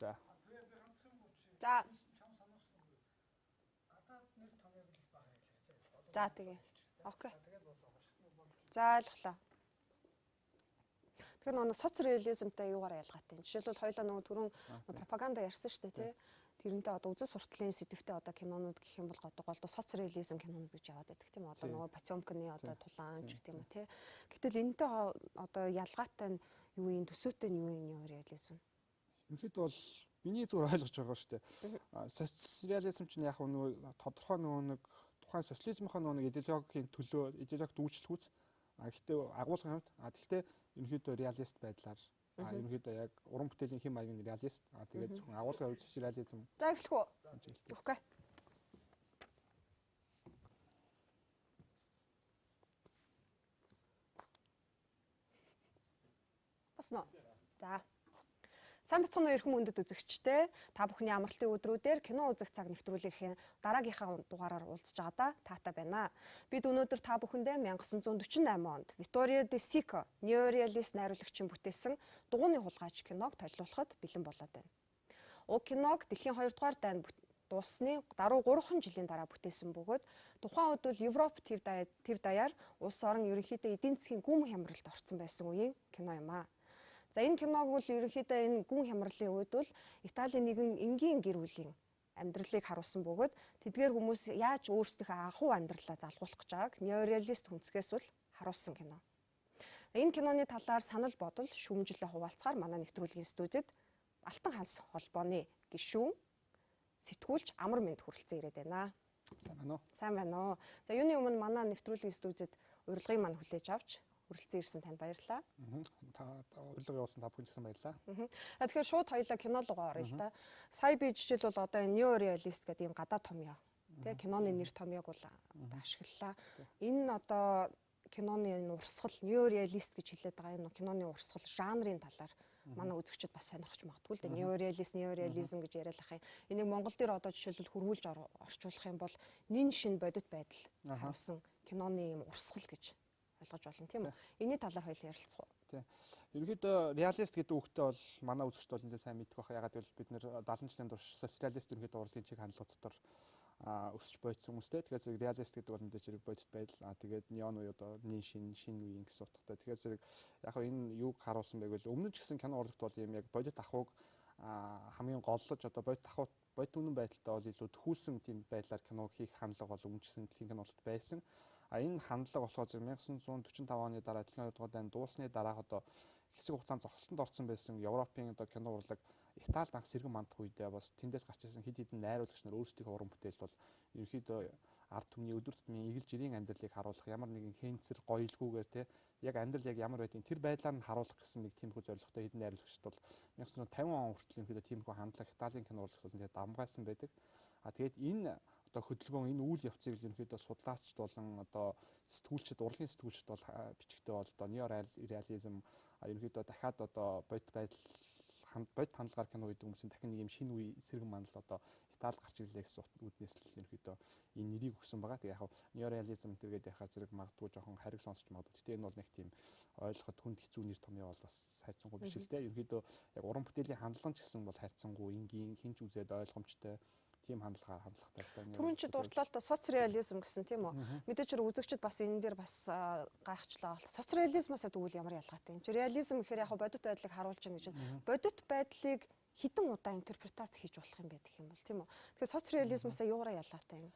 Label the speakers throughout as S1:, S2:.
S1: За.
S2: За. За тэгээ. Окей. За ойлголоо. Тэгэхээр нөгөө соцреализмтай юугаар ялгаатай юм? Жишээлбэл хоёлаа нөгөө түрүүн пропаганда ярьсан шүү дээ, тий. Тэрнтэй одоо үзэл суртлын сэдвтэй одоо кинонууд гэх юм бол голдуу соцреализм кинонууд гэж яваад байдаг тийм үү? Одоо нөгөө Потёмкины одоо тулаан ч гэх юм уу, тий. Гэтэл энэтэй одоо ялгаатай нь юу юм, төсөөтэй нь юу юм неореализм?
S1: Ерөнхийдөө бол миний зүгээр ойлгож байгаа шүү дээ. Соцреализм чинь яг нөгөө тодорхой нөгөө нэг тухайн социализмынхаа нөгөө нэг идеологийн төлөө идеологид үйлчлэхүүц. А гэхдээ агуулгын хувьд а гэхдээ ерөнхийдөө реалист байдлаар ерөнхийдөө яг уран бүтээлийн хэм маяг нь реалист. А тэгээд зөвхөн агуулгын хувьд социализм.
S2: За эхлэх үү? Окей. Басна. За. Сайн бацхан уу эрхэм хүндэт үзэгчдээ, та бүхний амралтын өдрүүдээр кино үзэх цаг нэвтрүүлгийн дараагийнхаа дугаараар уулзж байгаадаа таатай байна. Бид өнөөдөр та бүхэндээ 1948 онд Витторио де Сико неореалист найруулагчийн бүтээсэн Дугуйны хулгайч киног толиулахад бэлэн болоод байна. Уг киног дэлхийн 2 дугаар дайн дууссаны даруй 3 жилийн дараа бүтээсэн бөгөөд тухайн үед бол Европ төв даяар улс орон ерөнхийдөө эдийн засгийн гүн хямралд орсон байсан үеийн кино юм аа. За энэ киног бол ерөнхийдөө энэ гүн хямралын үед бол Италийн нэгэн энгийн гэр бүлийн амьдралыг харуулсан бөгөөд тэдгээр хүмүүс яаж өөрсдийнхөө анхуу амьдралаа залгуулах гэж байгааг неореалист хүнцгээс бол харуулсан кино. Энэ киноны талаар санал бодол шүүмжлээ хуваалцахаар манай нэвтрүүлгийн студид Алтан ханс холбооны гишүүн сэтгүүлч Амар Мэнд хүрэлцэн ирээд байна.
S1: Сайн байна уу?
S2: Сайн байна уу. За юуны өмнө манай нэвтрүүлгийн студид урилгыг маань хүлээж авч хүрэлцэн ирсэн танд баярлалаа.
S1: Та урилга явуулсан та бүхэн гэсэн баярлалаа.
S2: Тэгэхээр шууд хоёлаа кино руугаа оръё л да. Сая би жишээлбэл одоо энэ неореалист гэдэг ийм гадаад томьёо, тэ киноны нэр томьёог бол ашиглалаа. Энэ одоо киноны энэ урсгал неореалист гэж хэлээд байгаа энэ киноны урсгал жанрын талаар манай үзэгчид бас сонирхож магадгүй л дээ. Неореалист, неореализм гэж яриад ах юм. Энийг Монгол дээр одоо жишээлбэл хөрвүүлж орчуулах юм бол нин шин бодит байдал харуулсан киноны ийм урсгал гэж ойлгож болно тийм үү? Энэний талаар хоёул ярилцах уу?
S1: Тийм. Ерөнхийдөө реалист гэдэг үгтэй бол манай үзэгчд бол нэлээд сайн мэдэх байх. Ягаад гэвэл бид нэр 70 жилийн турш социалист ерөнхийдөө урлагийн чиг хандлага дотор өсөж бойтсон хүмүүстэй. Тэгэхээр зэрэг реалист гэдэг бол мэдээж хэрэг бодит байдал. Тэгээд неон үе одоо нин шин шин үеийн гэсэн утгатай. Тэгэхээр зэрэг яг энэ юуг харуулсан бэ гэвэл өмнө ч гэсэн кино урлагт бол ийм яг бодит ахуйг хамгийн голлож одоо бодит ахуй бодит үнэн байдалтай бол илүү төхүүлсэн тийм байдлаар кино хийх хандлага бол өмнө ч гэсэн дэлхийн кино урлагт байсан. А энэ хандлага болохоор зэрэг 1945 оны дараа дэлхийн 2 дугаар дайн дууссаны дараах одоо хэсэг хугацаанд зогсолтонд орсон байсан Европын одоо кино урлаг Италид анх сэргэн мандах үедээ бас тэндээс гарч ирсэн хэд хэдэн найруулагч нар өөрсдийнхөө уран бүтээлд бол ерөнхийдөө ард түмний өдөр тутмын эгэл жирийн амьдралыг харуулах ямар нэгэн хэнцэр гоёлгүйгээр те яг амьдрал яг ямар байдгийг тэр байдлаар нь харуулах гэсэн нэг тиймэрхүү зорилготой хэдэн найруулагчид бол 1950 он хүртэл ерөнхийдөө тиймэрхүү хандлага Италийн кино урлагт бол тэгээд давмгайлсан байдаг. А тэгээд энэ одоо хөдөлгөөн энэ үйл явцыг л ерөнхийдөө судлаачд болон одоо сэтгүүлчид урлагийн сэтгүүлчид бол бичгтээ бол одоо неореализм ерөнхийдөө дахиад одоо бодит байдал бодит хандлагаар кино хийдэг хүмүүсийн дахин нэг юм шинэ үе сэргэн мандал одоо Италид гарч ирлээ гэсэн үүднээс л ерөнхийдөө энэ нэрийг өгсөн байгаа. Тэгээ яг неореализм тэргээд яхаа зэрэг магадгүй жоохон хариг сонсч магадгүй. Гэтэ энэ бол нэг тийм ойлгоход хүнд хэцүү нэр томьёо бол бас хайрцангуй биш л дээ. Ерөнхийдөө яг уран бүтээлийн хандлага ч гэсэн бол хайрцангуй, энгийн, хинч үзээд ойлгомжтой тийм хандлагаар хандлагатай байна.
S2: Түрүүн чи дурдлаа л да соцреализм гэсэн тийм үү? Мэдээч хэр үзэгчд бас энэ дээр бас гайхчлаа. Соцреализмаас тэгвэл ямар ялгаатай юм? Чи реализм гэхээр яг бодит байдлыг харуулж байна гэж. Бодит байдлыг хэдэн удаа интерпретац хийж болох юм бэ гэх юм бол тийм үү? Тэгэхээр соцреализмаас юугаараа ялгаатай юм?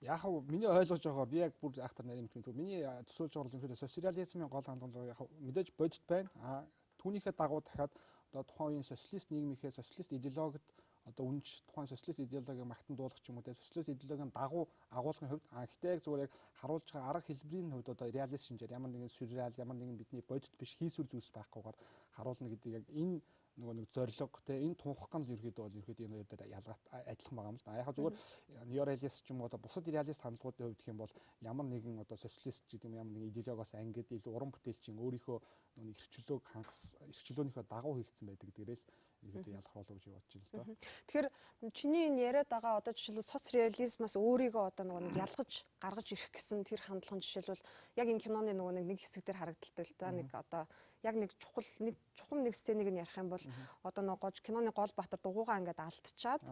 S1: Яг миний ойлгож байгаа би яг бүр ахтар нарийн мэдгүй. Миний төсөөлж байгаа бол ерөнхийдөө соцреализмын гол хандлага яг мэдээж бодит байна. А түүнийхээ дагуу дахиад одоо тухайн үеийн социалист нийгмийнхээ социалист идеологид одоо үнэнч тухайн социалист идеологийг магтан дуулах ч юм уу те социалист идеологийн дагуу агуулгын хувьд а гэхдээ яг зүгээр яг харуулж байгаа арга хэлбэрийн хувьд одоо реалист шинжээр ямар нэгэн сюрреал ямар нэгэн бидний бодит биш хийсвэр зүйлс байхгүйгээр харуулна гэдэг яг энэ нөгөө нэг зорилго те энэ тунхаг нь ерөөдөө бол ерөөдөө энэ хоёр дээр ялгаад адилхан байгаа юм л да. Яг зүгээр неореалист ч юм уу одоо бусад реалист хандлагуудын хувьд гэх юм бол ямар нэгэн одоо социалист гэдэг юм ямар нэгэн идеологоос ангид илүү уран бүтээлчин өөрийнхөө нөгөө эрх чөлөөг хангас эрх чөлөөнийхөө дагуу хийгдсэн байдаг гэдгээрээ л ерөөдөө ялах болов гэж бодож байна л да.
S2: Тэгэхээр чиний энэ яриад байгаа одоо жишээлбэл соцреализмаас өөрийгөө одоо нөгөө нэг ялгаж гаргаж ирэх гэсэн тэр хандлага нь жишээлбэл яг энэ киноны нөгөө нэг хэсэг дээр харагдaltaй л да. Нэг одоо Яг нэг чухал нэг чухам нэг сценийг нь ярих юм бол одоо нөгөө гож киноны гол баатар дугуугаа ингээд алдчихад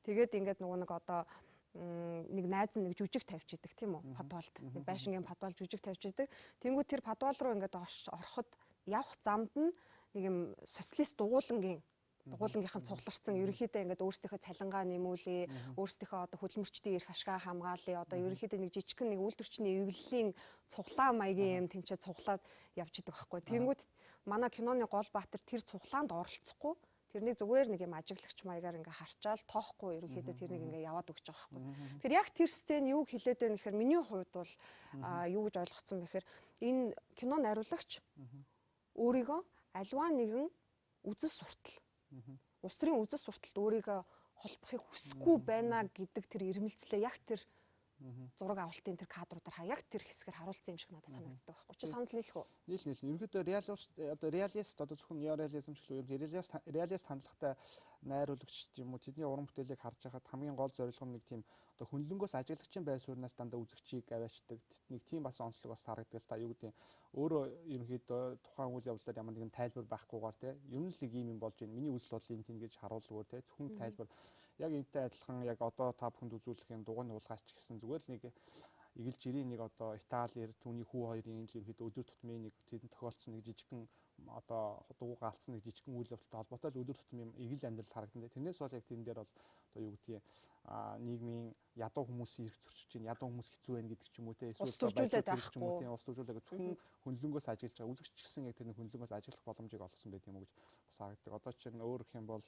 S2: тэгээд ингээд нөгөө нэг одоо нэг найз нь нэг жүжиг тавьж идэг тийм үү, подвалд нэг байшингийн подвал жүжиг тавьж идэг. Тэнгүү тэр подвал руу ингээд ороход явах замд нь нэг юм социалист дугуулангийнхан цугларсан, ерөнхийдөө ингээд өөрсдийнхөө цалингаа нэмүүлээ, өөрсдийнхөө одоо хөдөлмөрчдийн эрх ашгаа хамгаалъя, одоо ерөнхийдөө нэг жижигхэн нэг үйлдвэрчний эвлэлийн цуглаан маягийн юм тэнцээ цуглаад явж идэг байхгүй. Тэнгүүд манай киноны гол баатар тэр цуглаанд оролцохгүй, тэрнийг зүгээр нэг юм ажиглагч маягаар ингээ харчаал тоохгүй ерөнхийдөө тэрнийг ингээ яваад өгч байгаа байхгүй. Тэгэхээр яг тэр сцен юу хэлээд байна гэхээр миний хувьд бол юу гэж ойлгоцсон бэ гэхээр энэ кино найруулагч өөрийгөө альваа нэгэн үзэл суртал, улс төрийн үзэл сурталд өөрийгөө холбохыг хүсэхгүй байна гэдэг тэр ирмэлцлээ яг тэр зураг авалтын тэр кадруудаар яг тэр хэсгээр харуулсан юм шиг надад санагддаг байхгүй. Чи санал нийлэх үү?
S1: Нийл. Ерөнхийдөө реалист одоо реалист одоо зөвхөн неореализм ч гэлүү реалист хандлагатай найруулагч юм уу, тэдний уран бүтээлийг харж байхад хамгийн гол зорилго нь нэг тийм одоо хөндлөнгөөс ажиглагчийн байр сууриас дандаа үзэгчийг аваачдаг. Нэг тийм бас онцлог бас харагддаг л та. Юу гэдэг өөрөө ерөнхийдөө тухайн үйл явдлаар ямар нэгэн тайлбар байхгүйгээр те ер нь л нэг юм болж байна. Миний үзэл бодол энэ тийм гэж харуулгүйгээр те зөвхөн тайлбар яг энэтэй адилхан яг одоо та бүхэнд үзүүлэх юм дугуйн уулгаач гэсэн зүгээр л нэг эгэл жирийн нэг одоо Итали түүний хүү хоёрын ерөнхийдөө өдөр тутмын нэг тэдэнд тохиолдсон нэг жижигхэн одоо дугуйгаа алдсан нэг жижигхэн үйл явдалтай холбоотой л өдөр тутмын эгэл амьдрал харагдана. Тэрнээс бол яг тэрэн дээр бол одоо юу гэдгийг нийгмийн ядуу хүмүүсийн эрх зөрчиж чинь, ядуу хүмүүс хэцүү байна гэдэг ч юм уу те,
S2: эсвэл улс төржүүлээд
S1: ч юм уу те, улс төржүүлээд зөвхөн хөндлөнгөөс ажиглаж байгаа үзэгч гэсэн яг тэр нэг хөндлөнгөөс ажиглах боломжийг олгосон байх юм уу гэж бас харагддаг. Одоо чинь өөр гэх юм бол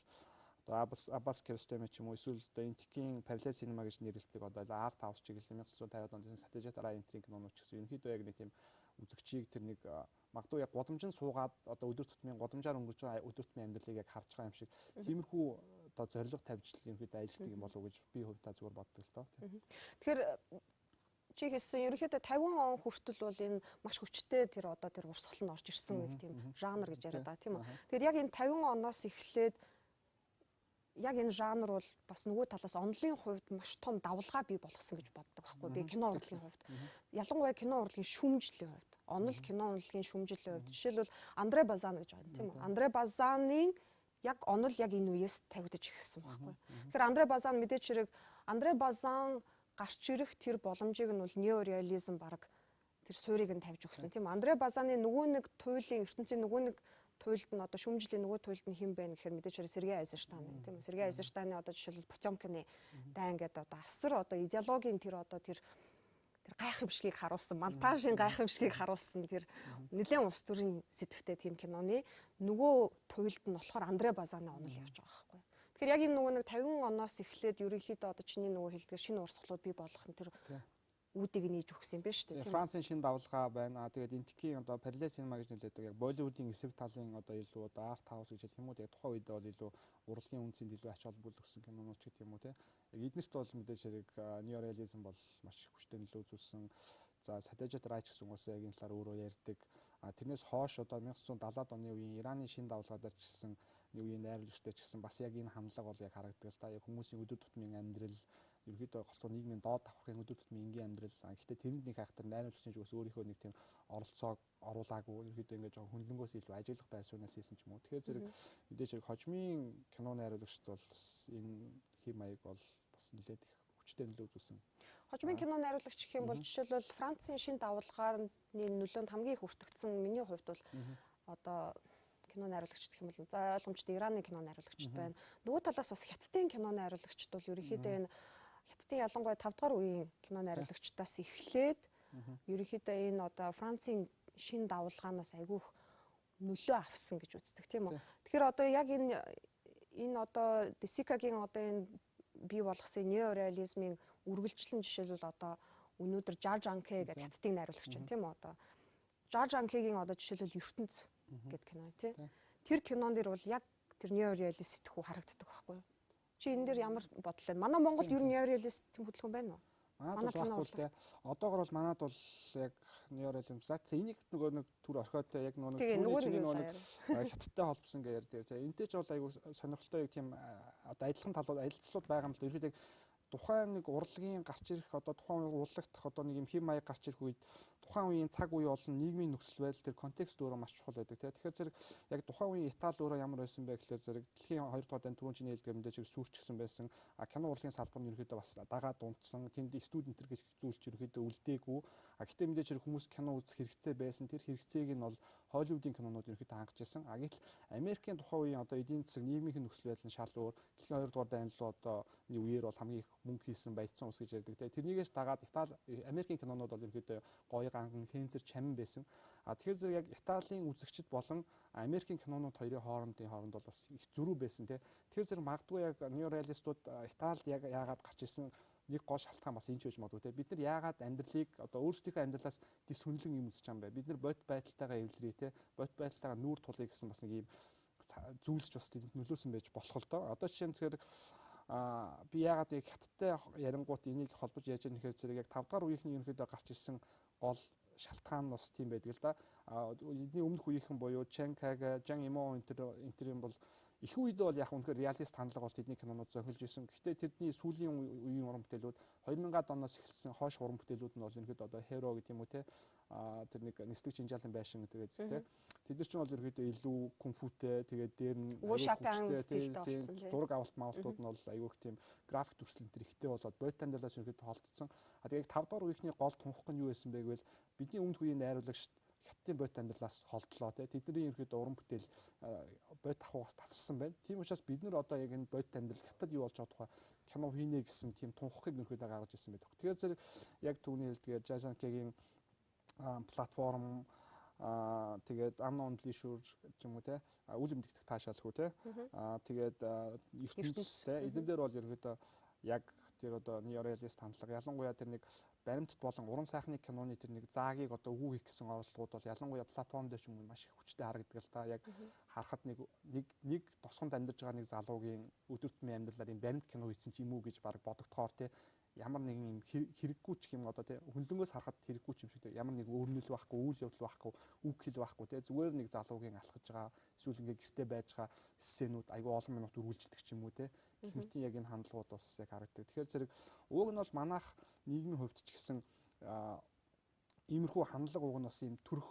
S1: одоо Аббас Киаростами ч юм уу, эсвэл одоо Энтикийн параллел синема гэж нэрлэдэг одоо арт хаус чиглэл 1950-ад онд Сатижат Рай энтрийн кинонууд ч гэсэн ерөнхийдөө яг нэг тийм үзэгчийг тэр нэг магадгүй яг гудамжинд суугаад одоо өдөр тутмын гудамжаар өнгөрч байгаа өдөр тутмын амьдралыг яг харж байгаа юм шиг тиймэрхүү одоо зорилго тавьж л ерөнхийдөө ажилладаг юм болов уу гэж би хувьдаа зүгээр боддог л доо.
S2: Тэгэхээр чи хэлсэн ерөнхийдөө 50 он хүртэл бол энэ маш хүчтэй тэр одоо тэр урсгал нь орж ирсэн нэг тийм жанр гэж яриад байгаа тийм үү. Тэгэхээр яг энэ 50 оноос эхлээд яг энэ жанр бол бас нөгөө талаас онлын хувьд маш том давлгаа бий болгосон гэж боддог байхгүй би кино урлагийн хувьд. Ялангуяа кино урлагийн шүүмжлийн хувьд. Онол кино урлагийн шүүмжлийн хувьд. Жишээлбэл Андре Базан гэж байгаа тийм үү. Андре Базаны яг онол яг энэ үеэс тавигдаж эхэлсэн байхгүй. Тэгэхээр Андре Базан мэдээч хэрэг Андре Базан гарч ирэх тэр боломжийг нь бол неореализм баг тэр суурийг нь тавьж өгсөн тийм үү. Андре Базаны нөгөө нэг туйлын ертөнцийн нөгөө нэг туйлд нь одоо шүүмжлийн нөгөө туйлд нь хэн бэ гэхээр мэдээж хэрэг Сергей Айзенштайн байна тийм үү. Сергей Айзенштайны одоо жишээлбэл Потёмкины дайн гэдэг одоо асар одоо идеологийн тэр одоо тэр гайхамшигыг харуулсан, монтажийн гайхамшигыг харуулсан тэр нэлээд улс төрийн сэдвтэй тийм киноны нөгөө туйлд нь болохоор Андре Базаны онол явж байгаа байхгүй. Тэгэхээр яг энэ нөгөө нэг 50 оноос эхлээд ерөнхийдөө одоо чиний нөгөө хэлдгээр шинэ урсгалууд бий болох нь тэр үүдийг нээж өгсөн юм байна шүү дээ.
S1: Францын шинэ давлгаа байна. Тэгээд Энтикийн одоо параллел синема гэж нэлээдэг. Яг Болливуудын эсрэг талын одоо илүү одоо арт хаус гэж хэлэх юм уу. Тэгээд тухайн үед бол илүү урлагийн үндсэнд илүү ач холбогдол өгсөн кинонууд ч гэх юм уу те. Яг эднэрт бол мэдээж хэрэг неореализм бол маш хүчтэй нөлөө үзүүлсэн. За Сатижат Рай ч гэсэн уусаа яг энэ талаар өөрөө ярьдаг. Тэрнээс хойш одоо 1970-ад оны үеийн Ираны шинэ давлгаа дээр ч гэсэн нэг үеийн найруулагчтай ч гэсэн бас яг энэ хандлага бол яг харагддаг л та. Яг хүмүүсийн өдөр тутмын амьдрал ерөнхийдөө голцоо нийгмийн доод давхархын өдөр тутмын энгийн амьдрал. Гэхдээ тэрэнд нэг хайхтар найруулагчийн зүгээс өөрийнхөө нэг тийм оролцоог оруулаагүй ерөнхийдөө ингээд жоохон хөндлөнгөөс илүү ажиглах байр сууриас хийсэн ч юм уу. Тэгэхээр зэрэг мэдээж хэрэг хожмын кино найруулагчд бол бас энэ хэм маяг бол бас нэлээд их хүчтэй нөлөө үзүүлсэн.
S2: Хожмын кино найруулагч гэх юм бол жишээлбэл Францын шинэ давлгааны нөлөөнд хамгийн их өртөгдсөн миний хувьд бол одоо кино найруулагч гэх юм бол за ойлгомжтой Ираны кино найруулагчд байна. Нөгөө талаас бас Хятадын кино найруулагчд бол ерөнхийдөө энэ Хятадын ялангуяа 5 дугаар үеийн кино найруулагчдаас эхлээд ерөнхийдөө энэ одоо Францын шинэ давлгаанаас айгүйх нөлөө авсан гэж үздэг тийм үү. Тэгэхээр одоо яг энэ одоо Десикагийн одоо энэ бий болгосон неореализмын үргэлжлэн жишээлбэл одоо өнөөдөр Жар Жанке гэдэг Хятадын найруулагч байна тийм үү. Одоо Жар Жанкегийн одоо жишээлбэл ертөнц гэдэг кино тий. Тэр кинон дэр бол яг тэр неореалист сэтгхүү харагддаг байхгүй юу? Чи энэ дээр ямар бодол байна? Манай Монгол ер нь неореалист тийм хөдөлгөөн байна уу?
S1: Манад бол байхгүй л те. Одоогор бол манад бол яг неореализм. За энийг нөгөө нэг түр орхиотой яг нөгөө нэг чиний нөгөө нэг хятадтай холбосон гэж ярьдаг. За энэтэй ч бол айгу сонирхолтой яг тийм одоо адилхан талууд адилцлууд байгаа юм л да. Ерөнхийдөө тухайн нэг урлагийн гарч ирэх одоо тухайн урлагт одоо нэг юм хэв маяг гарч ирэх үед тухайн үеийн цаг үе болон нийгмийн нөхцөл байдал тэр контекст өөрөө маш чухал байдаг тий. Тэгэхээр зэрэг яг тухайн үеийн Итали өөрөө ямар байсан бэ гэхлээр зэрэг дэлхийн 2 дугаар дайн түрүүн чиний хэлдгээр мэдээж хэрэг сүрчгсэн байсан. А кино урлагийн салбар нь ерөнхийдөө бас дагаад дунтсан. Тэнд студи энэ төр гэх зүйл ч ерөнхийдөө үлдээгүй. А гэтээ мэдээж хэрэг хүмүүс кино үзэх хэрэгцээ байсан. Тэр хэрэгцээг нь бол Холливуудын кинонууд ерөнхийдөө хангаж ирсэн. А гэтэл Америкийн тухайн үеийн одоо эдийн засаг нийгмийн нөхцөл байдал нь шал өөр. Дэлхийн 2 дугаар дайн руу одоо үеэр бол хамгийн их мөнгө хийсэн баяжсан улс гэж ярьдаг те. Тэрнийгээс дагаад Итали Америкийн кинонууд бол ерөнхийдөө гоё ганган хэнзэр чамин байсан. А тэгэхээр зэрэг яг Италийн үзэгчд болон Америкийн кинонууд хоёрын хооронд бол бас их зөрүү байсан те. Тэгэхээр зэрэг магадгүй яг неореалистууд Италид яг яагаад гарч ирсэн нэг гол шалтгаан бас энэ ч байж магадгүй те. Бид нар яагаад амьдралыг одоо өөрсдийнхөө амьдралаас дис хөндлөн юм үзэж байгаа юм бэ? Бид нар бод байдалтайгаа эвлэрээ те. Бод байдалтайгаа нүүр тулъя гэсэн бас нэг юм зүйлс ч бас тэнд нөлөөсөн байж болох л доо. Одоо жишээ нь тэгэхээр би яагаад яг хятадтай ярингуут энийг холбож яаж яах гэхээр зэрэг яг 5 дугаар үеийнхний ерөнхийдөө гарч ирсэн гол шалтгаан нь бас тийм байдаг л да. Эдний өмнөх үеийнхэн буюу Чан Кага, Жан Имо энэ юм бол их үедээ бол яг үнэхээр реалист хандлага бол тэдний кинонууд зохилж исэн. Гэхдээ тэдний сүүлийн үеийн уран бүтээлүүд 2000-аад оноос эхэлсэн хойш уран бүтээлүүд нь бол ерөнхийдөө одоо Hero гэдэг юм уу те. Тэр нэг нислэг чинжаалын байшин гэдэг те. Тэд нар ч бол ерөнхийдөө илүү кунфутэй, тэгээд дээр нь зураг авалт маавалтууд нь бол айгүй их тийм график дүрслэл энэ төр ихтэй болоод бодит амьдралаас ерөнхийдөө холдсон. А тэгээд 5 дугаар үеийнхний гол тунхаг нь юу байсан бэ гэвэл бидний өмнөх үеийн найруулагч хятадын бодит амьдралаас холдлоо те. Тэдний ерөнхийдөө уран бүтээл бодит ахуйгаас тасарсан байна. Тийм учраас бид нар одоо яг энэ бодит амьдрал хятад юу болж байгаа кино хийнэ гэсэн тийм тунхагийг ерөнхийдөө гаргаж ирсэн байдаг. Тэгэхээр зэрэг яг түүний хэлдгээр Жазанкегийн платформ тэгээд Unknown Leisure ч юм уу те үл эмдэгдэх таашаалгүй те тэгээд ертөнц те эдэн дээр бол ерөнхийдөө яг тэр одоо неореалист хандлага ялангуяа тэр нэг баримтат болон уран сайхны киноны тэр нэг заагийг одоо үгүй хийх гэсэн оролдлогууд бол ялангуяа платформ дээр ч юм уу маш их хүчтэй харагддаг л та. Яг харахад нэг тосгонд амьдарч байгаа нэг залуугийн өдөр тутмын амьдралаар юм баримт кино хийсэн ч юм уу гэж баг бодогдохоор те ямар нэгэн юм хэрэггүй ч юм одоо тий хөндлөнгөөс харахад хэрэггүй ч юм шиг тий ямар нэг өрнөл байхгүй, үйл явдал байхгүй, үг хэл байхгүй тий зүгээр нэг залуугийн алхаж байгаа эсвэл ингээ гэрте байж байгаа сценүүд айгүй олон минут үргэлжилдэг ч юм уу тий гэх мэтийн яг энэ хандлагууд бас яг харагддаг. Тэгэхээр зэрэг уг нь бол манайх нийгмийн хувьд ч гэсэн иймэрхүү хандлага уг нь бас ийм төрөх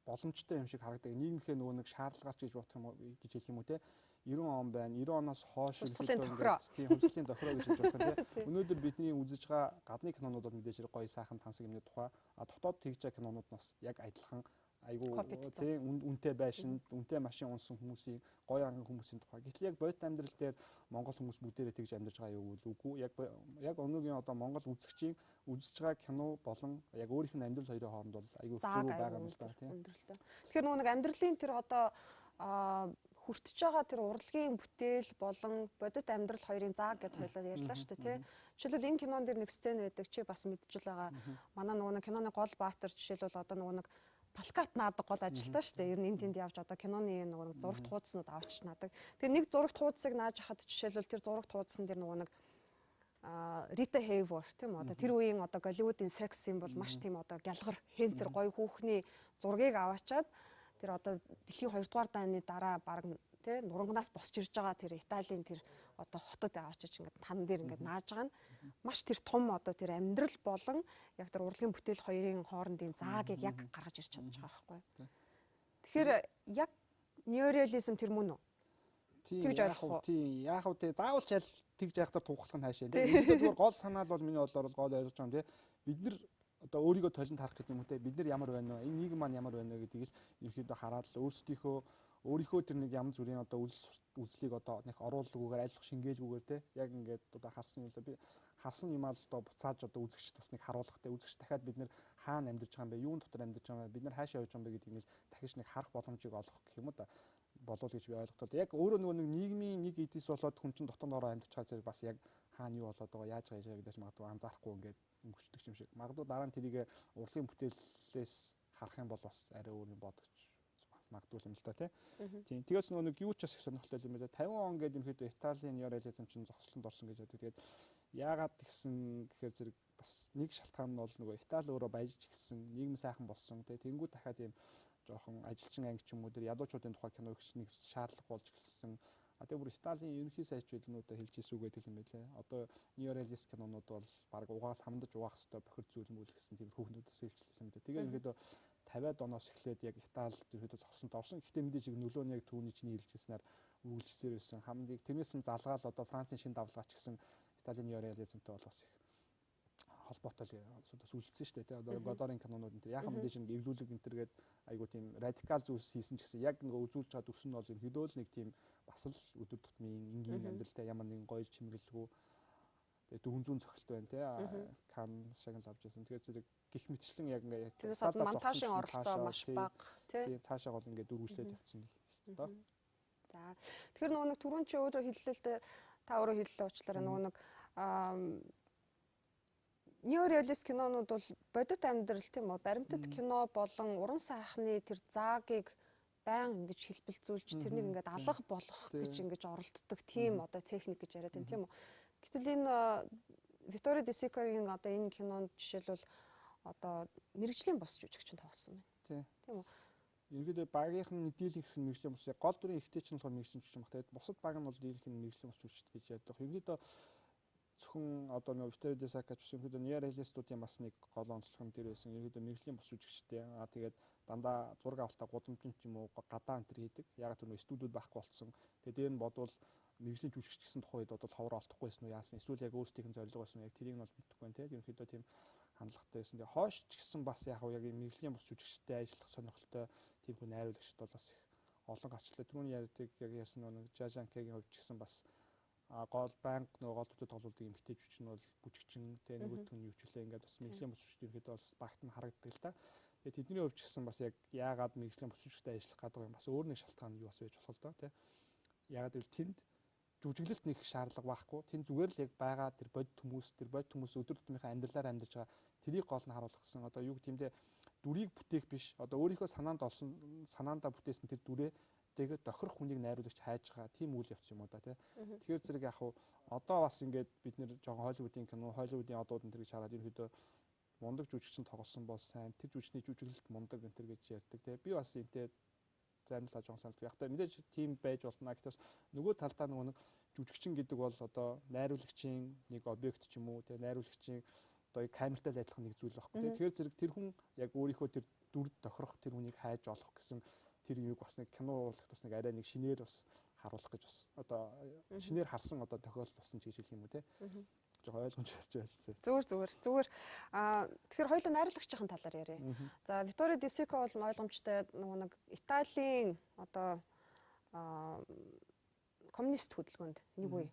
S1: боломжтой юм шиг харагддаг. Нийгмийнхээ нөгөө нэг шаардлагаач гэж бодох юм уу гэж хэлэх юм уу те 90 он байна. 90 оноос хойш тийм хувьсгалын тохироо гэж хэлж болох юм тий. Өнөөдөр бидний үзэж байгаа гадны кинонууд бол мэдээж хэрэг гоё сайхан тансаг юмны тухай. А дотоод тэгж байгаа кинонууд нас яг адилхан айгуу тий үнэтэй байшинд, үнэтэй машин унсан хүмүүсийн гоё анган хүмүүсийн тухай. Гэтэл яг бодит амьдрал дээр Монгол хүмүүс бүгдээрээ тэгж амьдарч байгаа юу гэвэл үгүй. Яг өнөөгийн одоо Монгол үзэгчийн үзэж байгаа кино болон яг өөрийнх нь амьдрал хоёрын хооронд бол айгуу зөрүү байгаа юм л да тий.
S2: Тэгэхээр нөгөө нэг амьдралын тэр одоо хүртэж байгаа тэр урлагийн бүтээл болон бодит амьдрал хоёрын зааг гэдээ хоёлаа ярьлаа шүү дээ тий. Жишээлбэл энэ кинон дэр нэг сцен байдаг чи бас мэдчихэл байгаа. Манай нөгөө нэг киноны гол баатар жишээлбэл одоо нөгөө нэг плакат наадаг гол ажилтаа шүү дээ. Ер нь энэ тэнд явж одоо киноны нөгөө нэг зурагт хуудаснууд авчиж наадаг. Тэгээ нэг зурагт хуудсыг нааж хахад жишээлбэл тэр зурагт хуудсан дээр нөгөө нэг Рита Хейворт тийм үү одоо тэр үеийн одоо Голливуудын секс юм бол маш тийм одоо гялгар хэнцэр гоё хүүхний зургийг аваачаад тэр одоо дэлхийн 2 дугаар дайны дараа баг тий нурангнаас босч ирж байгаа тэр Италийн тэр одоо хотод аваачиж ингээд тан дээр ингээд нааж байгаа нь маш тэр том одоо тэр амьдрал болон яг тэр урлагийн бүтээл хоёрын хоорондын заагийг яг гаргаж ирж чадж байгаа байхгүй. Тэгэхээр яг неореализм тэр мөн үү?
S1: Тэгж ойлгох уу? Тийм, яах вэ? Тий, заавал ч аль тэгж яах тэр тухлах нь хаашаа. Тийм. Зүгээр гол санаа л бол миний бодлоор бол гол ойлгож байгаа юм тий. Бид нар одоо өөрийгөө толинд харах гэдэг юм уу те бид нар ямар байна вэ? Энэ нийгэм маань ямар байна вэ гэдгийг л ерөнхийдөө хараад л өөрийнхөө тэр нэг ям зүрийн одоо үзлийг одоо нэг оруулалгүйгээр аль болох шингээлгүйгээр те яг ингээд одоо харсан юм л би харсан юм аа л одоо буцааж одоо үзэгчд бас нэг харуулах те үзэгч дахиад бид нэр хаана амьдарч байгаа юм бэ? Юун дотор амьдарч байгаа юм бэ? Бид нар хаашаа явж байгаа юм бэ гэдгийг л дахиж нэг харах боломжийг олгох гэх юм уу да болов гэж би ойлгохтой. Яг өөрөө нөгөө нэг нийгмийн нэг эдис болоод хүн чинь дотор ороо амьдарч байгаа зэрэг бас яг хаана юу болоод байгаа яаж байгаа гэдээс магадгүй анзаарахгүй ингээд өнгөрчдөг юм шиг. Магадгүй дараа нь тэрийг урлагийн бүтээлээс харах юм бол бас арай өөр юм бодогч бас магадгүй юм л да тий. Тийм. Тэгээс нөгөө нэг юу ч бас их сонирхолтой юм байна. 50 он гэдэг ерөнхийдөө Италийн неореализм чинь зогсолтонд орсон гэж боддог. Тэгээд яагаад тэгсэн гэхээр зэрэг бас нэг шалтгаан нь бол нөгөө Итали өөрөө баяжж эхэлсэн, нийгэм сайхан болсон тий. Тэнгүү дахиад ийм жоохон ажилчин анги ч юм уу тэр ядуучуудын тухай кино хийх нэг шаардлага болж эхэлсэн. А тэгээ бүр Италийн ерөнхий сайжруулнуудаа хэлж ийсэн үг гэдэг юм байлээ. Одоо неореалист кинонууд бол баг угаас хамдаж угаах хэвээр бохир зүйл мүл гэсэн тийм хүүхнүүдээс хэлжлээсэн юм дээ. Тэгээ ерөнхийдөө 50-аад оноос эхлээд яг Итали ерөнхийдөө зогсонд орсон. Гэхдээ мэдээж нөлөө нь яг түүний чиний хэлжсэнээр үргэлжсээр байсан. Хамгийн тэрнээс нь залгаал одоо Францын шин давлгаач гэсэн Италийн неореализмтай бол бас их холбоотой л бас үлдсэн шүү дээ тий. Одоо Годорын кинонууд энэ төр яхан мэдээж нэг эвлүүлэг энэ төр гээд айгуу тийм радикал зүйлс хийсэн ч гэсэн яг нэг үзүүлж байгаа дүрс нь бол ерөнхийдөө л нэг тийм бас л өдөр тутмын энгийн амьдралтай ямар нэгэн гоёл чимэглэлгүй тэгээ 400 цохилт байна тий. Кан шагнал авч байсан. Тэгээд зэрэг гих мэтчлэн яг ингээ
S2: тэрнээс монтажийн оролцоо маш бага
S1: тий. Цаашаа гол ингээ дөрвөлжлээд явцсан л доо.
S2: За тэгэхээр нөгөө нэг түрүүн чи өөрөө хэллээ л дээ, та өөрөө хэллээ уучлаарай, нөгөө нэг неореалист кинонууд бол бодит амьдрал тийм үү, баримтат кино болон уран сайхны тэр заагийг байн ингэж хэлбэлзүүлж тэрнийг ингээд алга болох гэж ингэж оролддог тийм одоо техник гэж яриад байна тийм үү. Гэтэл энэ Виторио Де Сикогийн одоо энэ кинонд жишээлбэл одоо мэрэгжлийн бос жүжигчин тоглосон
S1: байна.
S2: Тийм үү.
S1: Ерөнхийдөө багийнх нь дийлэнх хэсэг нь мэрэгжлийн бос. Гол дүрийн ихтэй чинь болохоор мэрэгжлийн жүжигчин баг. Тэгээд бусад баг нь бол дийлэнх нь мэрэгжлийн бос жүжигчд гэж ярьдаг. Ерөнхийдөө зөвхөн одоо нөгөө Виторио Де Сика ч ерөнхийдөө неореалистуудын бас нэг гол онцлог нь тэр байсан. Ерөнхийдөө мэрэгжлийн бос жүжигчтэй. Аа тэгээд дандаа зураг авалтаа гудамжинд ч юм уу гадаа энэ төр хийдэг. Яг тэр нөгөө студиуд байхгүй болцсон. Тэгээд дээр нь бодвол мэрэгжлийн жүжигч гэсэн тухай үед бодвол ховор олдохгүй байсан уу яасан. Эсвэл яг өөрсдийнх нь зорилго байсан уу яг тэрийг нь бол мэдэхгүй байна те. Ерөнхийдөө тийм хандлагатай байсан. Тэгээ хойш ч гэсэн бас яг яг мэрэгжлийн бус жүжигчтэй ажиллах сонирхолтой тийм хүн найруулагчд бол бас их олон гарчлаа. Түрүүний ярьдаг яг ярьсан нэг Жажанкегийн хувьд ч гэсэн бас гол байнга нөгөө гол дүртэй тоглолтыг эмгтэй жүжигч нь бол бүжигчин тэ нөгөөтг нь юу ч үлээ ингээд бас мэрэгжлийн бус жүжигчд ерөнхийдөө бас багт нь харагддаг л та. Тэгээ тэдний хувьд ч гэсэн бас яг яагаад мэрэгжлийн бус жүжигчтэй ажиллах гэдэг юм бас өөр нэг шалтгаан юу бас байж болох л доо тэ. Яагаад гэвэл тэнд жүжиглэлт нэг шаардлага байхгүй. Тэнд зүгээр л яг байгаа тэр бодит хүмүүс, тэр бодит хүмүүс өдөр тутмынхаа амьдралаар амьдарч байгаа тэрийг гол нь харуулах гэсэн. Одоо юу гэмдэ дүрийг бүтээх биш. Одоо өөрийнхөө санаанд олсон, санаандаа бүтээсэн тэр дүрээ тэгээд тохирох хүнийг найруулагч хайж байгаа тийм үйл явц юм уу да тий. Тэгэхээр зэрэг яг хуу одоо бас ингээд бид нэр жоохон Холливуудын кино, Холливуудын одууд энэ төр гэж хараад ерөнхийдөө мундаг жүжигчин тоглосон бол сайн, тэр жүжигчний жүжиглэлт мундаг энэ төр гэж ярьдаг тий. Би бас энтэй заримлаа жоохон саналдаг. Яг та мэдээж тийм байж болно. Гэхдээ бас нөгөө талдаа нөгөө нэг жүжигчин гэдэг бол одоо найруулагчийн нэг объект ч юм уу тий, найруулагчийн одоо камертай л адилхан нэг зүйл байхгүй тий. Тэгэхээр зэрэг тэр хүн яг өөрийнхөө тэр дүрд тохирох тэр хүнийг хайж олох гэсэн тэр юмыг бас нэг кино уурлахт бас нэг арай нэг шинээр бас харуулах гэж бас одоо шинээр харсан одоо тохиолдол болсон ч гэж хэлэх юм уу те. Жохоо ойлгомж байж байсан.
S2: Зүгээр. Аа тэгэхээр хоёулаа найруулагчийн талаар яриа. За Виторио Де Сико бол ойлгомжтой нөгөө нэг Италийн одоо коммунист хөдөлгөөнд нэг үе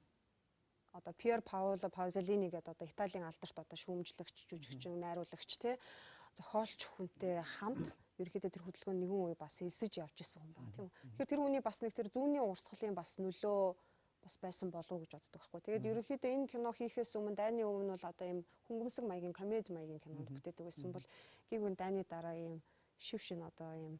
S2: одоо Пьер Паоло Паузолини гэдэг одоо Италийн алдарт одоо шүүмжлэгч, жүжигчин, найруулагч те зохиолч хүнтэй хамт ерөнхийдөө тэр хөдөлгөөн нэгэн үе бас элсэж явж исэн хүн байна тийм үү. Тэгэхээр тэр хүний бас нэг тэр зүүнний урсгалын бас нөлөө бас байсан болов уу гэж боддог байхгүй. Тэгээд ерөнхийдөө энэ кино хийхээс өмнө дайны өмнө бол одоо ийм хөнгөмсөг маягийн комеди маягийн кинонд бүтээдэг байсан бол гингүн дайны дараа ийм шив шин одоо ийм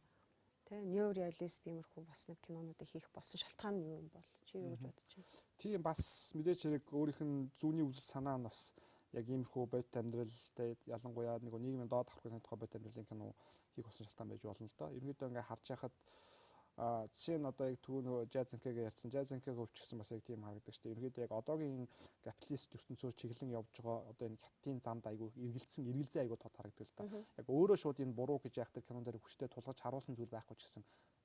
S2: тэ неореалист иймэрхүү бас нэг кинонуудыг хийх болсон шалтгаан нь юу юм бол чи юу гэж бодож байна?
S1: Тийм бас мэдээж хэрэг өөрийнх нь зүүнний үзэл санаа нь бас яг иймэрхүү бодит амьдрал тэ ялангуяа нэг нийгмийн доод давхаргын тухай бодит амьдралын кино хийх болсон шалтгаан байж болно л доо. Ерөнхийдөө ингээ харж байхад жишээ нь одоо яг түрүү нөгөө Жазанкегээ ярьсан. Жазанкег өвчгсөн бас яг тийм харагдаг шүү дээ. Ерөнхийдөө яг одоогийн капиталист ертөнцөөр чиглэн явж байгаа одоо энэ хятадын замд айгүй эргэлцсэн, эргэлзээ айгүй тод харагдаг л да. Яг өөрөө шууд энэ буруу гэж яах тэр кинон дээр хүчтэй тулгаж харуулсан зүйл байхгүй ч гэсэн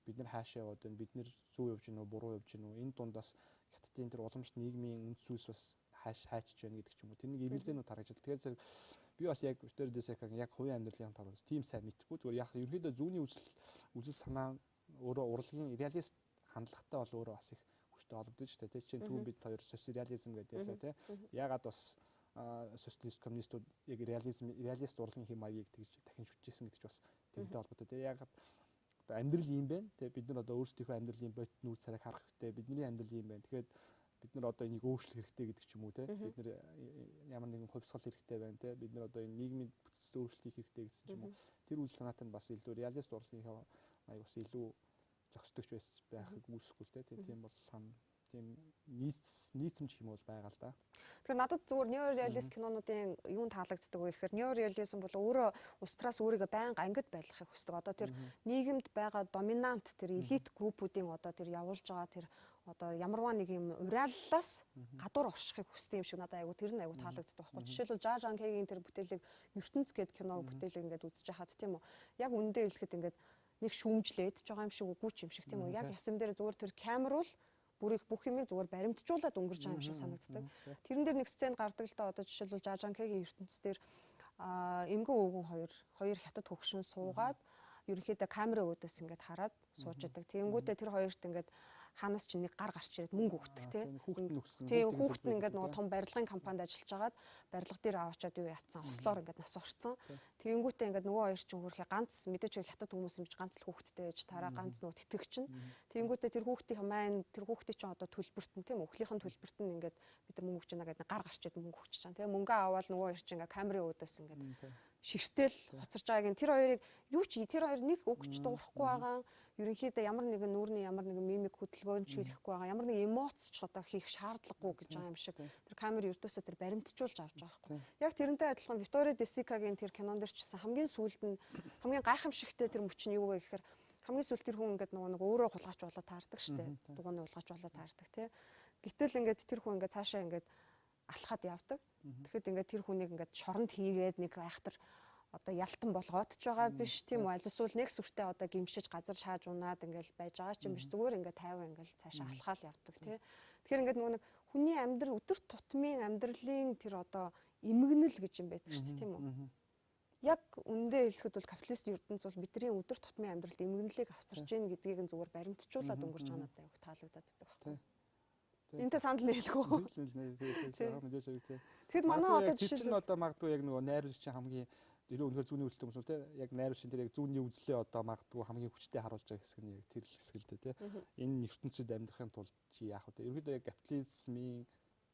S1: бид нар хаашаа яваад байна, бид нар зөв явж гинүү, буруу явж гинүү. Энэ дундаас хятадын тэр уламжлалт нийгмийн үнд зүйлс бас хайчж байна гэдэг ч юм уу. Тэр нэг эргэлзээнүүд харагдаж. Тэгэхээр зэрэг би бас яг Виторио Де Сикагийн яг хувийн амьдралын талаар тийм сайн мэдэхгүй. Зүгээр яг ерөнхийдөө зүүнний үзэл санаа өөрөө урлагийн реалист хандлагатай бол өөрөө бас их хүчтэй холбогдож шүү дээ. Жишээ нь түрүүн бид хоёр социализм гэдэг ярьлаа тий. Ягаад бас социалист коммунистууд яг реалист урлагийн хэм маягийг тэгж дахин шүтжсэн гэдэг ч бас тэрнтэй холбоотой тий. Ягаад одоо амьдрал ийм байна тий. Бид нар одоо өөрсдийнхөө амьдралын бодит нүүр царайг харах хэрэгтэй. Бидний амьдрал ийм байна. Тэгэхээр бид нар одоо энийг өөрчлөх хэрэгтэй гэдэг ч юм уу тий. Бид нар ямар нэгэн хувьсгал хэрэгтэй байна тий. Бид нар одоо энэ нийгмийн бүтцэд өөрчлөлт хийх хэрэгтэй гэсэн ч юм уу. Тэр үзэл санаатай нь бас илүү реалист урлагийн маяг бас илүү зохицдогч байхыг үүсэхгүй л тий. Тийм бол тийм нийцэмж юм бол байгаа л да.
S2: Тэгэхээр надад зүгээр неореалист кинонуудын юун таалагддаг вэ гэхээр неореализм бол өөрөө улс траас өөрийгөө байнга ангид байлгахыг хүсдэг. Одоо тэр нийгэмд байгаа доминант тэр элит группүүдийн одоо тэр явуулж байгаа тэр одоо ямарваа нэг юм уриаллаас гадуур оршихыг хүсдэг юм шиг надад айгу тэр нь айгу таалагддаг байхгүй. Жишээлбэл Жа Жанкегийн тэр бүтээлийг ертөнц гээд киног бүтээлийг ингээд үзэж хахад тийм үү. Яг үндэ хэлэхэд ингээд нэг шүүмжлээд ч байгаа юм шиг үгүй ч юм шиг тийм үү. Яг ясам дээр зүгээр тэр камер бол бүрийг бүх юмыг зүгээр баримтжуулаад өнгөрч байгаа юм шиг санагддаг. Тэрэн дээр нэг сцен гардаг л да. Одоо жишээлбэл Жа Жанкегийн ертөнц дээр эмгэн өвгөн хоёр хятад хөгшин суугаад ерөнхийдөө камерын өөдөөс ингээд хараад сууж идэг. Тэгэнгүүтээ тэр хоёрт ингээд хаанаас ч нэг гар гарч ирээд мөнгө өгдөг тий.
S1: Хүүхэд нь өгсөн.
S2: Тий, хүүхэд нь ингээд нөгөө том барилгын компанид ажиллаж хагаад барилга дээр аваачаад юу ятсан, ослоор ингээд нас орцсон. Тэгэнгүүтээ ингээд нөгөө хоёр чинь хөрхи ганц мэдээч хятад хүмүүс юм чи ганц л хүүхэдтэй байж тараа ганц нөгөө тэтгэгч нь. Тэгэнгүүтээ тэр хүүхдийн маань тэр хүүхдийн чинь одоо төлбөрт нь тийм өхлийнх нь төлбөрт нь ингээд бид нар мөнгө өгч байна гэдэг гар гарч ирээд мөнгө өгч чам тий. Мөнгө аваад нөгөө хоёр чинь ингээд камерын өөдөөс ингээд ширтэл хоцорж байгааг нь тэр хоёрыг юу ч тэр хоёр нэг өгч дуурахгүй байгаа. Ерөнхийдөө ямар нэгэн нүүрний ямар нэгэн мимик хөдөлгөөн ч хийхгүй байгаа. Ямар нэгэн эмоц ч одоо хийх шаардлагагүй гэж байгаа юм шиг. Тэр камер ердөөсөө тэр баримтжуулж авч байгаа байхгүй. Яг тэрнтэй адилхан Виктория Десикагийн тэр кинон дэр ч гэсэн хамгийн сүүлд нь хамгийн гайхамшигтай тэр мөч нь юу вэ гэхээр хамгийн сүүлд тэр хүн ингээд нөгөө нэг өөрөө хулгайч болоод таардаг штэ. Дугууны хулгайч болоод таардаг тий. Гэтэл ингээд тэр хүн ингээд цаашаа ингээд алхаад явдаг. Тэгэхэд ингээд тэр хүнийг ингээд шоронд хийгээд нэг айхтар одоо ялтан болгоод ч байгаа биш тийм үү? Аль эсвэл нэг сүртэй одоо гимшиж газар шааж унаад ингээл байж байгаа ч юм биш. Зүгээр ингээд тайван ингээл цаашаа алхаал явдаг тий. Тэгэхээр ингээд нөгөө нэг хүний амьдрал өдөр тутмын амьдралын тэр одоо эмгэнэл гэж юм байдаг шүү дээ тийм үү? Яг үндэ хэлэхэд бол капиталист ертөнц бол бидний өдөр тутмын амьдралд эмгэнэлийг авчирч гин гэдгийг нь зүгээр баримтжуулаад өнгөрч байгаа надад айгүйх таалагдаад байдаг байхгүй. Энтэй санал нийлэх үү?
S1: Мэдээж хэрэг тий.
S2: Тэгэхэд манай одоо
S1: жишээ нь одоо магадгүй яг нөгөө найруулагчийн хамгийн ерөө үнэхээр зүүнний үзэлтэй хүмүүс үү те яг найруулагчийн тэр яг зүүнний үзлээ одоо магадгүй хамгийн хүчтэй харуулж байгаа хэсэг нь яг тэр л хэсэг л дээ те. Энэ ертөнцид амьдрахын тулд чи яах вэ? Ерөнхийдөө яг капитализмын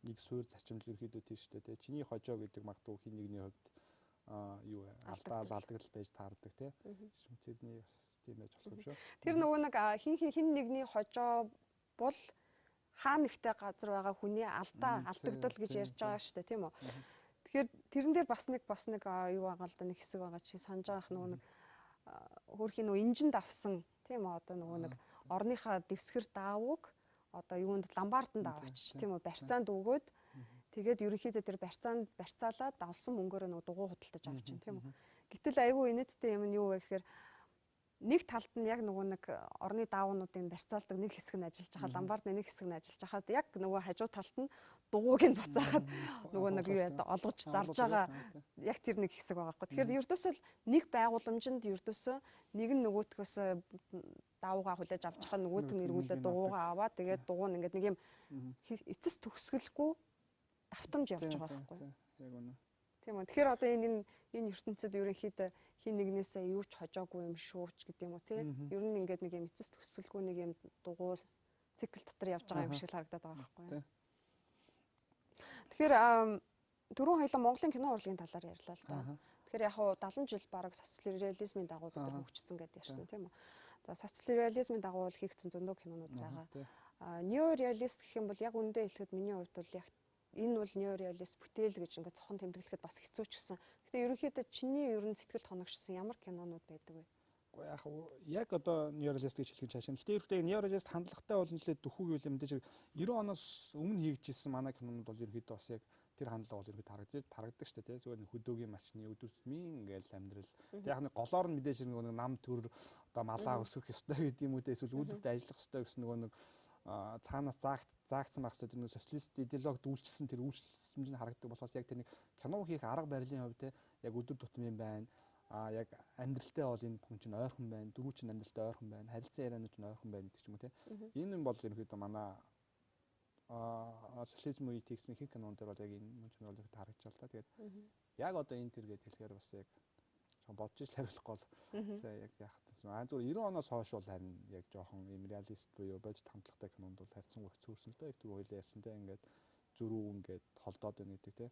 S1: нэг суурь зарчимл ерөнхийдөө тэр шүү дээ те. Чиний хожоо гэдэг магадгүй хин нэгний хувьд юу алдаа алдагдал байж таардаг те. Тэрний бас тийм байж болох юм шүү.
S2: Тэр нөгөө нэг хин нэгний хожоо бол хаа нэгтэй газар байгаа хүний алдаа алдагдал гэж ярьж байгаа шүү дээ тийм үү. Тэгэхээр тэрэн дээр бас нэг юу байгаа л да нэг хэсэг байгаа чи санаж байгаах нөгөө нэг хөөрхийн нөгөө инжинд авсан тийм үү одоо нөгөө нэг орныхаа дэвсгэр даавууг одоо юунд ламбарданд аваач тийм үү барьцаанд өгөөд тэгээд ерөнхийдөө тэр барьцаанд барьцаалаад олсон мөнгөөрөө нөгөө дугуй худалдаж авчин тийм үү. Гэтэл айгүй инээдтэй юм нь юу вэ гэхээр нэг талд нь яг нөгөө нэг орны даавнуудыг барьцаалдаг нэг хэсэг нь ажиллаж байхад ламбардны нэг хэсэг нь ажиллаж байхад яг нөгөө хажуу талд нь дугуйг нь буцаахад нөгөө нэг юу яа олгож зарж байгаа яг тэр нэг хэсэг байгаа байхгүй. Тэгэхээр ердөөсөө л нэг байгууламжинд ердөөсөө нэг нь нөгөөтгөөс даавуугаа хүлээж авч хаа нөгөөт нь эргүүлээд дугуйгаа аваад тэгээд дугуй нь ингээд нэг юм эцэс төгсгөлгүй давтамж явж байгаа байхгүй.
S1: Яг үнэ.
S2: Тийм үү. Тэгэхээр одоо энэ ертөнцид ерөнхийдөө хин нэгнээсээ юу ч хожоогүй юм шүүвч гэдэг юм уу тий. Ер нь ингээд нэг юм эцэс төгсгөлгүй нэг юм дугуй цикл дотор явж байгаа юм шиг л харагдаад байгаа байхгүй. Тэгэхээр түрүүн хоёлаа Монголын кино урлагийн талаар ярьлаа л да. Тэгэхээр яг хуу 70 жил бараг социализмын дагуу бид нар хөгжсөн гэдээ ярьсан тийм үү. За социализмын дагуу бол хийгдсэн зөндөө кинонууд байгаа. Неореалист гэх юм бол яг үндэ хэлэхэд миний хувьд бол яг энэ бол неореалист бүтээл гэж ингээд цохон тэмдэглэхэд бас хэцүү ч гэсэн. Гэтэ ерөнхийдөө чиний ер нь сэтгэлд хоногшсон ямар кинонууд байдаг вэ?
S1: Гэхдээ яг одоо неореалист гэж хэлэх нь цаашаа. Гэтэ ерөнхийдөө неореалист хандлагатай бол нэлээд дөхөг юм мэдээж 90 оноос өмнө хийгдчихсэн манай кинонууд бол ерөнхийдөө бас яг тэр хандлага бол ерөнхийдөө харагддаг шүү дээ тий. Зүгээр нэг хөдөөгийн малчны өдөр тутмын ингээл амьдрал. Тэг яг нэг голоор нь мэдээж нэг нам төр одоо малаа өсгөх ёстой гэдэг юм уу те эсвэл үйлдвэрт ажиллах ёстой гэсэн нөгөө нэг цаанаас заагдсан байх ёстой тэр нэг социалист идеологид үйлчилсэн тэр үйлчлэмж нь харагддаг болохоос яг тэр нэг кино хийх арга барилын хувьд те яг өдөр тутмын байна. А яг амьдралтай бол энэ хүн чинь ойрхон байна, дөрөв чинь амьдралтай ойрхон байна, харилцан ярианууд чинь ойрхон байна гэдэг ч юм уу те. Энэ юм бол ерөнхийдөө манай социализм үед хийгдсэн ихэнх кинон дээр бол яг энэ мөн чанар бол харагдаж байна л та. Тэгээд яг одоо энэ төр гээд хэлэхээр бас яг бодож иж хариулахгүй бол за яг яах гэсэн. А зүгээр 90 оноос хойш бол харин яг жоохон ийм реалист буюу бодит хандлагатай кинонд бол харьцангуй хэцүүрсэн л доо. Яг түр хоёлаа ярьсан те ингээд зөрүү ингээд холдоод байна гэдэг те.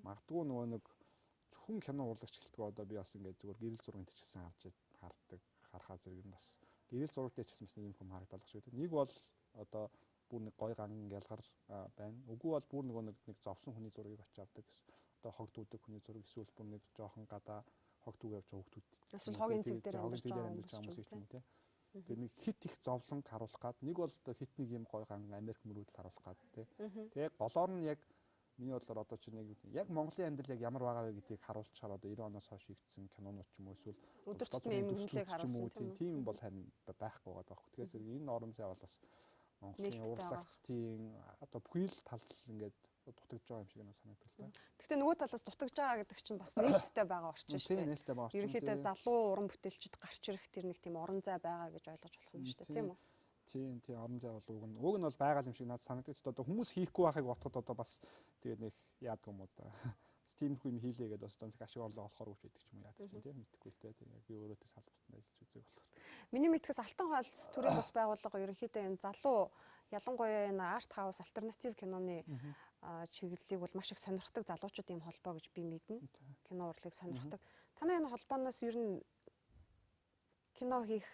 S1: Магадгүй нөгөө нэг зөвхөн кино урлагч гэлтгүй одоо би бас ингээд зүгээр гэрэл зургийн ч гэсэн хардаг харахаа зэрэг нь бас гэрэл зурагтай ч гэсэн бас ийм хүм харагдаад байгаа шүү дээ. Нэг бол одоо бүр нэг гой ган ялгар байна. Үгүй бол бүр нөгөө нэг зовсон хүний зургийг очиж авдаг гэсэн. Одоо хог дүүдэг хүний зураг эсвэл бүр нэг жоохон гадаа хог түүг явж байгаа хүүхдүүд.
S2: Эсвэл хогийн цэг дээр амьдарч
S1: байгаа хүмүүс юм те. Тэгээ нэг хит их зовлонг харуулах гад нэг бол одоо хит нэг юм гой ган Америк мөрөөдөл харуулах гад тий. Тэгээ голоор нь яг миний бодлоор одоо чи нэг яг Монголын амьдрал яг ямар байгаа вэ гэдгийг харуулчихаар одоо 90 оноос хойш хийгдсэн кинонууд ч юм уу эсвэл
S2: өдөр тутмын эмгэнлэг харуулсан
S1: тийм тийм бол харин байхгүй байгаа байхгүй. Тэгэхээр зэрэг энэ орон зай бол бас Монголын урлагчдын одоо бүхий л тал ингээд дутагдж байгаа юм шиг надад санагдал та.
S2: Гэхдээ нөгөө талаас дутагдж байгаа гэдэг чинь бас нээлттэй байгаа орчин шүү
S1: дээ. Нээлттэй байгаа орчин.
S2: Ерөнхийдөө залуу уран бүтээлчд гарч ирэх тэр нэг тийм орон зай байгаа гэж ойлгож болох юм шүү дээ, тийм үү?
S1: Тийм, тийм орон зай бол уг нь уг нь бол байгаа юм шиг надад санагдаж. Одоо хүмүүс хийхгүй байхыг бодоход одоо бас тэгээд нэг яадаг юм уу да. Бас тиймэрхүү юм хийлээ гэдээ бас одоо ашиг орлого олохоор үуч байдаг ч юм уу яадаг чинь тийм мэдэхгүй л дээ. Тийм яг би өөрөөтэй салбартанд ажиллаж үзег болохоор.
S2: Миний мэдхээс Алтан хоолц төрийн бус байгууллага ерөнхийдөө энэ залуу ялангуяа энэ арт хаус альтернатив киноны чиглэлийг бол маш их сонирхдаг залуучууд ийм холбоо гэж би мэднэ. Кино урлагийг сонирхдаг. Танай энэ холбооноос ер нь кино хийх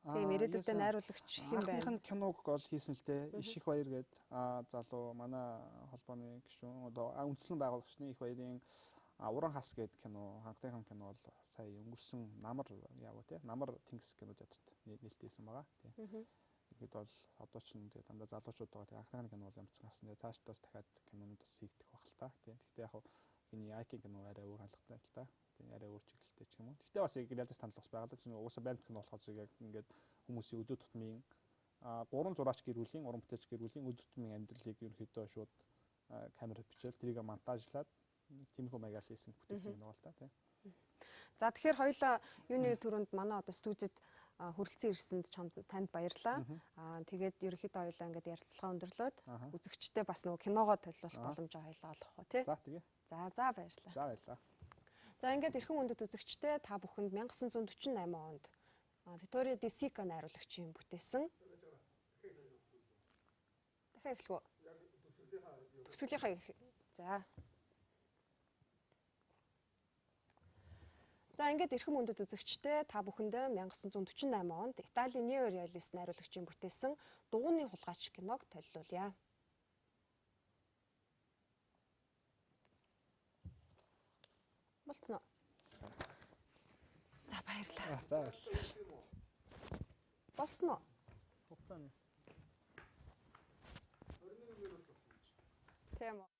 S2: тийм ирээдүйдээ найруулагч хэн байна?
S1: Анхных нь киног бол хийсэн л дээ. Иш их баяр гээд залуу манай холбооны гишүүн одоо үндэслэн байгуулагчны их баярын Уран хас гээд кино, хангалтын кино бол сая өнгөрсөн намар яав те. Намар тэнгис кино театрт нээлттэйсэн байгаа. Тийм. Тэгэхэд бол одоо ч тэгээ дандаа залуучууд байгаа. Тэгээ анхны кино бол ямцсан гарсан. Тэгээ цаашдаа бас дахиад кинонууд бас хийгдэх байх л та. Тийм. Гэхдээ яг хиний Айкийн кино арай өөр хандлагатай л та. Тийм арай өөр чиглэлтэй ч юм уу. Гэхдээ бас яг реалист хандлага бас байгаа л да. Угаасаа баримт кино болохоор зэрэг яг ингээд хүмүүсийн өдөр тутмын 3 зураач гэр бүлийн, уран бүтээлч гэр бүлийн өдөр тутмын амьдралыг ерөнхийдөө шууд камерад бичээл тэрийг монтажлаад тиймэрхүү маягаар хийсэн бүтээсэн кино л та тийм.
S2: За тэгэхээр хоёлаа юуны түрүүнд манай одоо студид хүрэлцэн ирсэнд чамд танд баярлалаа. Аа тэгээд ерөнхийдөө хоёлаа ингээд ярилцлага өндөрлөөд үзэгчтэй бас нөгөө киногоо толиулах боломжоо хоёлаа олох уу тий.
S1: За тэгээ.
S2: За за баярлалаа.
S1: За баярлалаа.
S2: За ингээд эрхэм хүндэт үзэгчтэй та бүхэнд 1948 онд Виторио Ди Сика найруулагчийн бүтээсэн. Дахиад эхлэх үү? Төгсгөлийнхаа. За. За ингээд эрхэм хүндэт үзэгчтэй та бүхэндээ 1948 онд Италийн неореалист найруулагчийн бүтээсэн Дугуйны хулгайч киног толиулъя. Болцсон уу? За баярлалаа.
S1: За баярлалаа.
S2: Болсон уу?
S1: Хугацааны
S2: Тийм үү.